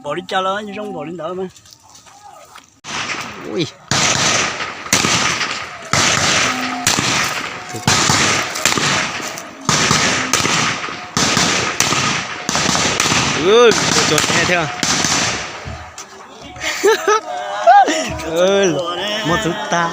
Npaum li cas los zoo npaum li ntawd mas. Cua thiab. Muab txwv tag.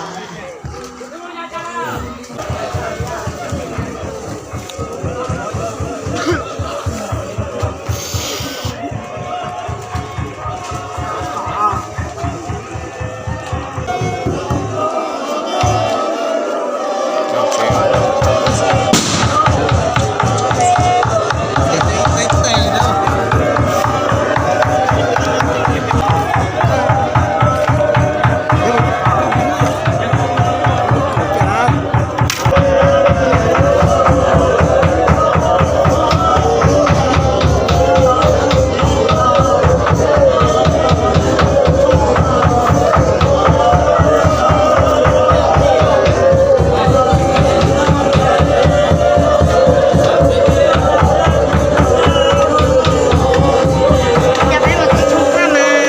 Cov peb mus txiv tshooj phaj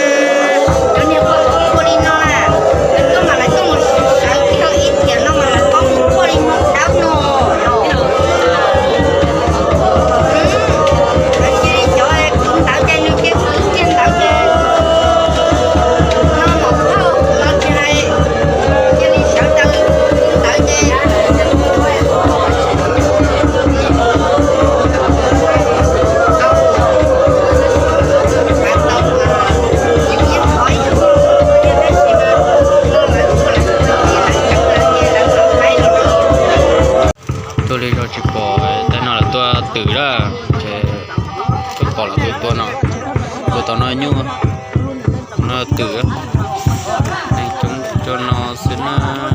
mas cov niag pua pua li no na, koj mam li tuaj mus sawv kiag ib tiam no mas lawv poob pua li no dawb no. Cia li cov ntawd ces nws cia kwv kiag ntawd ces no mom phauj no tsis hais, cia li sawv daws ntawd ces Tuaj li zog tsis pom, tais no lawv tua twm lawm ces tsuas pom lawv tua tua no, tua tom no nyuj, no twm, neeg coob cua no xwb na.